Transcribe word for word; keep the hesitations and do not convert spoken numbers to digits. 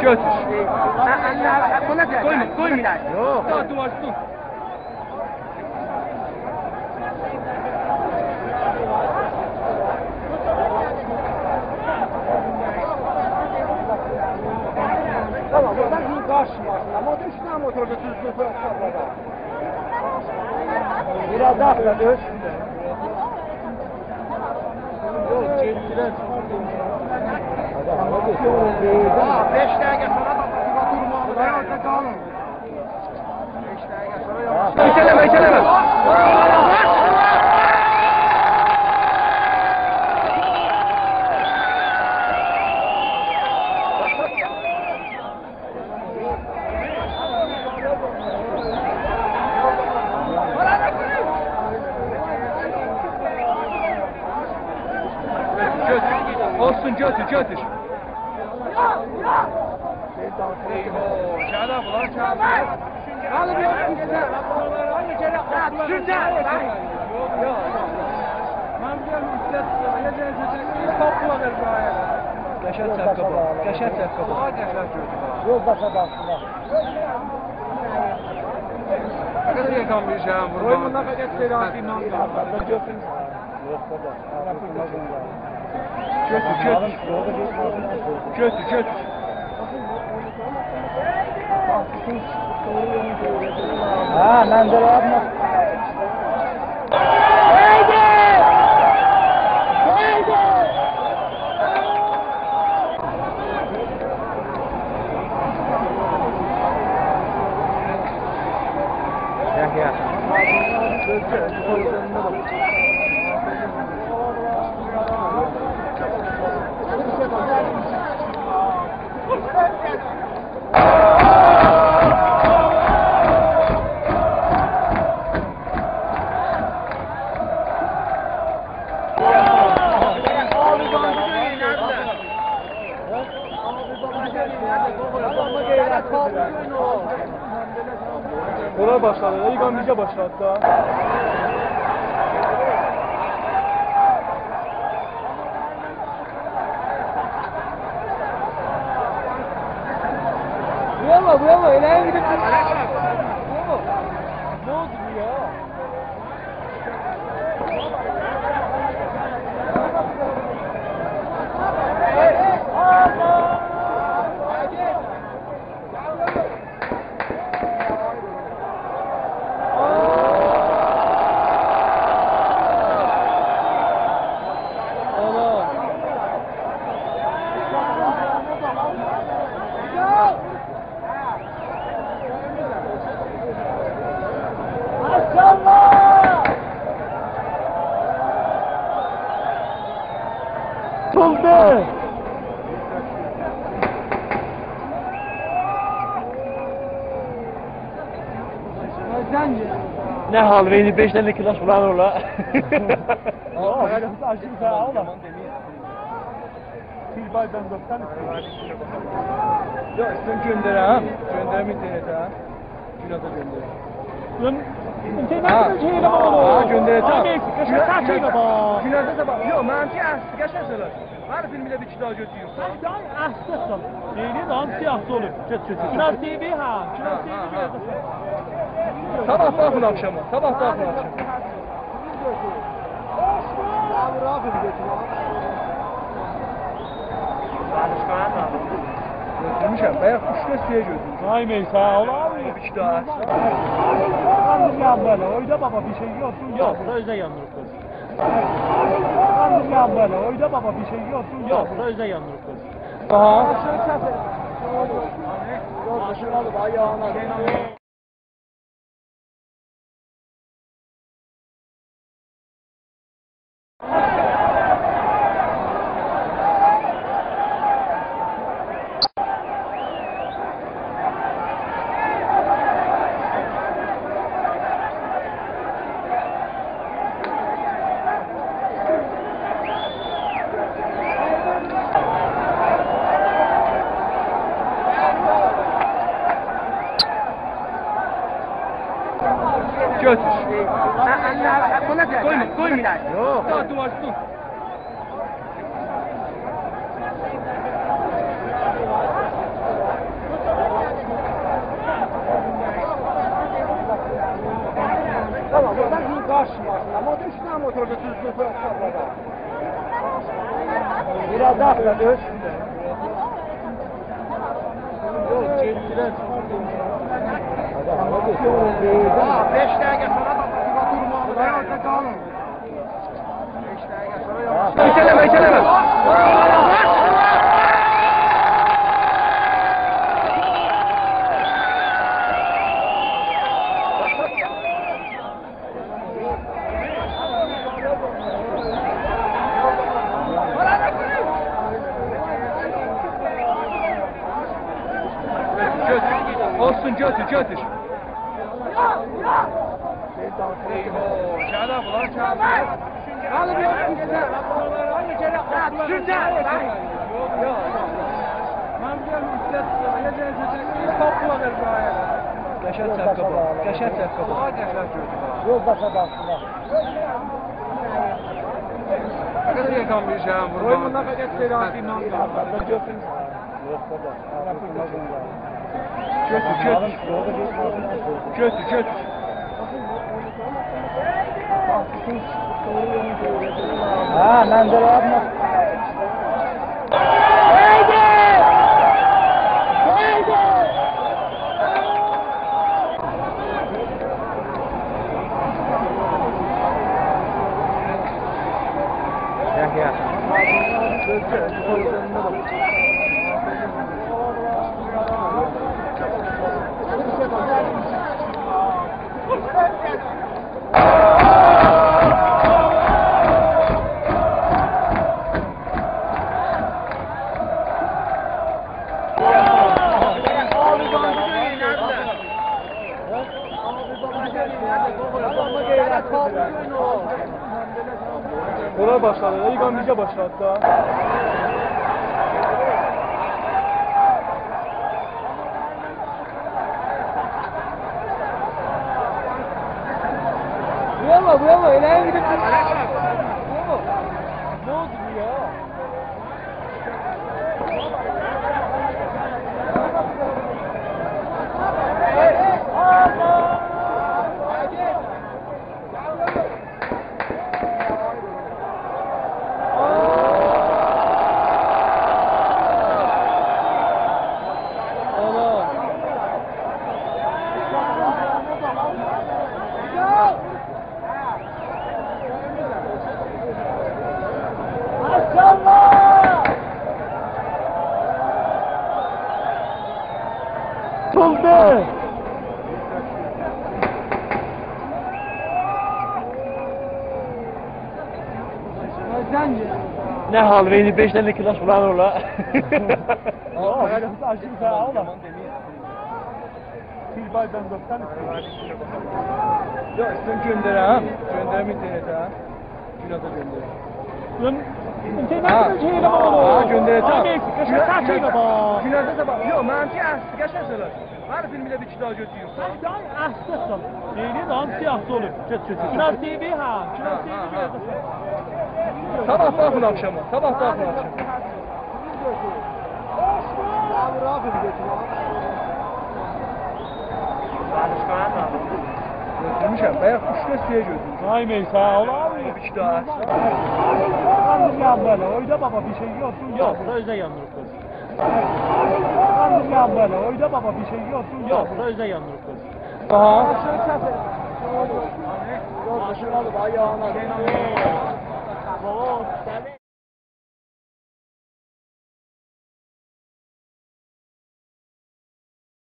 گؤتور. قویما، قویما. یوخ. دور، دور، دور. تامام، بورادان قاچما. آمما اوچ دنه موتور دا دوزگون سوراتدا. بیر آز دا آرتدا دؤز. یوخ، گئتدیلر. ها، بئش دقیقه سونرا دا دورمالی. اورادا قالین. بئش دقیقه سونرا یاواش. ایته‌له‌مه، ایته‌له‌مه. گؤتور. اولسون، گؤتور، گؤتور. ای، او، گل بونلار، گل. قالیب یوخ، اوسته. هه، دوشونجه. یوخ، یوخ. من بیلیرم، اوسته، توپ بولا وئر بورایا. قشنگ چپکه بو. قشنگ چپکه بو. آی، قشنگ گؤردوم ها. یوخ، باشا باخسین، باخ. فقط یئکان بیر شئی وورمالی. قوی، بونلار فقط پنالتی ایله قالدی. گؤتور، گؤتور. گؤتور، گؤتور. هه، من ده یاپما. اونلار باشلادی. ایلک بیزه باشلادی دا. ووراللار، ووراللار، ائله گئدیب. نه اولدو بو یا؟ ماشاءالله! توتدو! نه حال وئردی، بئش دنه کلاچ فلان اولا. آه، آشیق ساغ اول. بیر بای بن دوخسان ایسته‌ییرم. یوخ، ایسته‌ییرم گؤندرم. گؤندرم اینترنته. گونازا گؤندرم. گؤن-، اینترنت ها. شئی ائله‌مه اونو. ها، گؤندره‌جم. آی، نئیسه، قشنگ گونا-، ساعت گونا-، ائله باخ. گونازا دا باخ. یوخ، منیمکی اصلی، قشنگ سؤیلر. ولی فیلم ایله بیر ایکی دانا گؤتورویوم. آی، آی، اصلی اصلی. نئینیر، هامیسی یاخشی اولور. گئت، گئت، گئت. کیناز تی‌وی، ها. کیناز ها، تی‌وی ها، ها. گؤره‌جکسن. صاباح باخین آخشاما، صاباح باخین آخشاما. گؤتورموشم، بایاق اوچ دؤرد شئی گؤتورموشم. آی، میسا، اولار. بیر ایکی دانا. قاندیر یاندیریب، بئله، اویدا بابا، بیر شئی یوخدور. یوخ، اؤزو ده یاندیریب. قاندیر یاندیریب، بئله، اویدا بابا، بیر شئی یوخدور. یوخ، اؤزو ده یاندیریب. آها. یول باشیندا دا یاغانا. قویما، قویما. یوخ. دور، دور، دور. تامام، بورادان سیزین قارشیلاشین. آمما اوچ دنه موتور دا دوزگون سوراتدا. بیر آز دا آرخا دؤن. یوخ، گئتدیلر. ها، بئش دقیقه سونرا دا دورمالیدیر. اورادا قالین. بئش دقیقه سونرا یاواش. ایته‌له‌مه، ایته‌له‌مه. گؤتور. اولسون، گؤتور، گؤتور. ای، او، گل بونلار، گل. قالیب یوخ، اوسته. هه، دوشونجه. یوخ، یوخ. من بیلیرم، اوسته توتور. ائله گل، گل، گل. توپ بولانیر بورایا. قشنگ چپکه بو. قشنگ چپکه بو. آی، قشنگ گؤردوم ها. یوخ، باشا باخسین، باخ. فقط یئکان بیر شئی وورمالی. قوی بونلار فقط پنالتی ایله قالدی. گؤتور، گؤتور. گؤتور، گؤتور. هه، من ده یاپما. اونلار باشلادی. ایلک بیزه باشلادی دا. وورما، وورما، ائله گئدیب. وورما. نه اولدو بو یا؟ نه حال وئردی، بئش دنه کلاش فلان اولا. آ، آ، آ. بیر بای بن دوخسان ایسته‌ییرم. یوخ، ایسته‌ییرم گؤندرم. گؤندرم اینترنته. گونازا گؤندرم. گؤن-، اینترنته ها. گؤندرم اونو. ها، گؤندره‌جم. آی، نئیسه، قشنگ گونا-، ساعت گونا-، ایله باخ. گونازا دا باخ. یوخ، منیمکی اصلی، قشنگ سؤیلر. وار، فیلمی ده بیر ایکی دانا گؤتوره‌یم. سن دای اصلی سن. نئینی، دای سیاه‌سی اولور. گئت، گئت، گئت. گوناز تی‌وی، ها. گوناز تی‌وی گؤره‌جکسن. صاباح باخین آخشاما، صاباح باخین آخشاما. گؤتورموشم، بایاق اوچ دست شئی گؤتورموشم. آی، نئیسه، اولار. بیر ایکی دانا. قاندیل یاندی ائله، اویدا بابا، بیر شئی یوخدور. یوخ، اؤزو ده یاندیریب قوی. قاندیل یاندی ائله، اویدا بابا، بیر شئی یوخدور. یوخ، اؤزو ده یاندیریب قوی. آها. ماشین آلیب، آی، یانا.